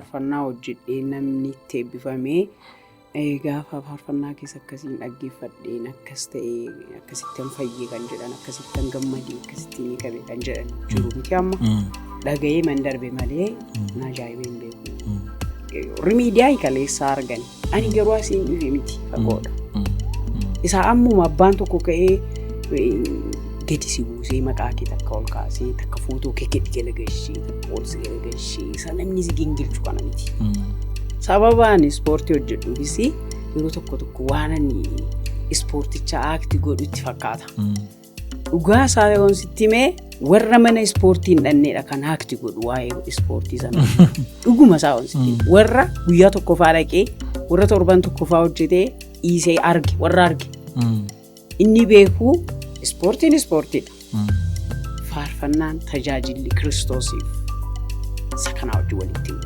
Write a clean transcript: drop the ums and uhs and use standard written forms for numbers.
Faarfannaa hojjedhee namni itti eebbifamee, gaafa faarfannaa keessa akkasiin dhaggeeffadheen akkas ta'e, akkasittan fayyee kan jedhan, akkasittan gammadee, akkasittiin hiikame kan jedhan jiru miti amma. Dhaga'ee man darbe malee na ajaa'ibee hin beeku. Warri miidiyaa kaleessaa argan. Ani garuu asiin dhufe miti, fagoodha. Isaa ammuma abbaan tokko ka'ee gadi si buusee, maqaa kee takka ol kaasee, takka footoo kee gadi galagalchee, takka ol si galagalchee, isa namni si gingilchu kana miti. Sababa ani ispoortii hojjedhuufis yeroo tokko tokko waan ani ispoorticha act godhu itti fakkaata. Dhugaa isaa yoon sitti himee, warra mana ispoortii hin dhanneedha kan act godhu waa'ee ispoortii sana. Dhuguma isaa yoon sitti hime, warra guyyaa tokkoffaa dhaqee, warra torban tokkoffaa hojjetee dhiisee arge, warra arge. Inni beeku ispoortiin ispoortiidha. Faarfannaan, tajaajilli Kiristoosiif isa kanaa wajjin walitti hin